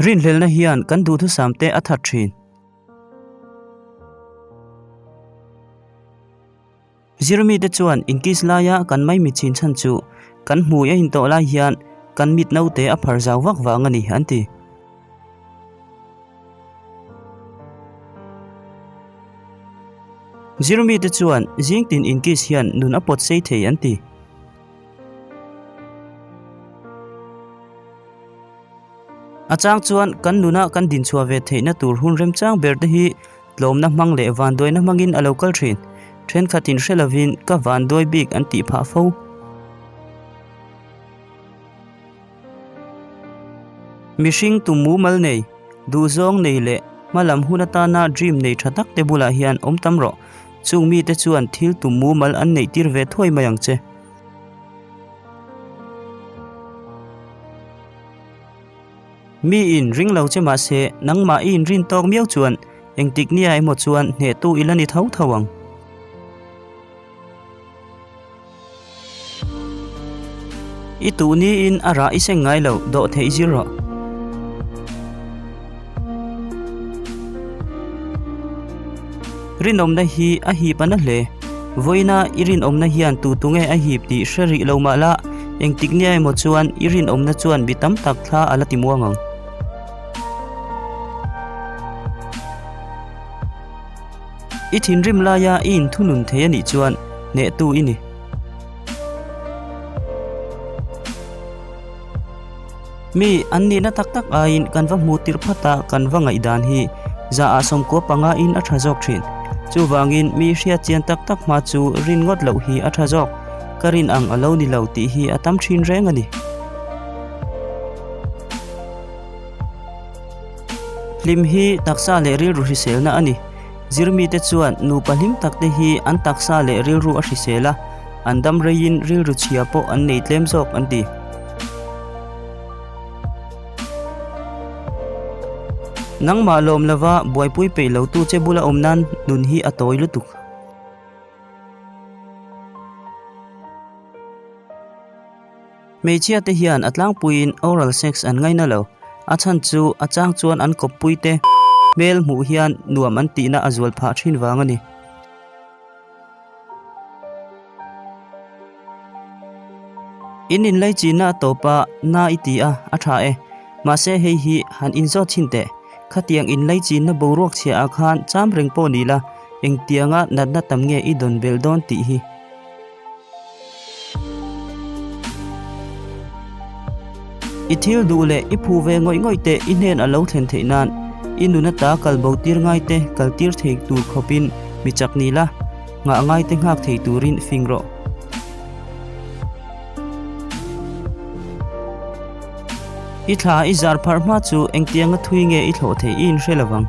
Rinhlelna hian kan duhthusam te a that thin. Zirmite chuan inkiss laia kan maimi chin chhan chu kan hmui a intawh lai hian kan mit naute a phar zau vak vang a ni, an ti. Zirmite chuan zingtin inkiss hian nun a pawt sei thei an ti. A chang chuan kan nuna kan dinchhuah ve theihna tur hun remchang ber te hi tlawmna hmang leh vanduaina hmangin a lo kal thin. Thenkhatin hre lovin ka vanduai bik an tih phah fo. Mihring tum mumal nei, duhzawng nei leh hmalam hun atana dream nei tha tak te bulah hian awm tam rawh. Chung mite chuan thil tum mumal an neih tir ve thuai mai ang che. Mi in ring lo che mahse nangmah i inrin tawk miau chuan engtik nia emaw chuan hnehtu i la ni tho tho ang. I tuh niin a rah i seng ngai lo, dawh theih zir rawh. Rinawmna hi a hip a na hle. Vawiina i rinawmna hian tu tu nge a hip tih hre rih lo mah la, engtik nia emaw chuan i rinawmna chuan mi tam tak thla a la ti muang ang. I thinrim laia i inthunun thei a nih chuan hnehtu i ni. Mi an nihna tak tak aiin kan va hmu tirh phat a, kan va ngaihdan hi za ah 15 in a tha zawk thin. Chuvangin mi hriat chian tak tak hma chu rin ngawt loh hi a tha zawk. Ka rin ang a lo ni lo tih hi a tam thin reng a ni. Hlim hi taksa leh rilru hriselna a ni. Zirmite chuan nupa hlim takte hi an taksa leh rilru a hrisel a, an dam reiin rilru chhia pawh an nei tlem zawk an ti. Nangmah lawm lova buaipui peih lotu che bula awm nan nun hi a tawi lutuk. Hmeichhia te hian a tlangpuiin oral sex an ngaina lo. A chhan chu a chang chuan an kawppui te hmel hmuh hian nuam an tihna a zual phah thin vang a ni. In inlei chinna a tawp a, na i ti a, a tha e. Mahse hei hi han inzawt chhin teh. Khatiang inlei chinna boruak chhia ah khan cham reng pawh ni la, engtianga natna tam nge i dawn belh dawn tih hi. I thil duh leh i phu ve ngawih ngawih te i hnen a lo thlen theih nan i nun ata kal bo tir ngai te kal tir thei tur khawpin mi chak ni la, nghah ngai te nghak thei turin fing rawh. I thla i zar pharh hma chu engtianga thui nge i thlawh theih i inhre lovang.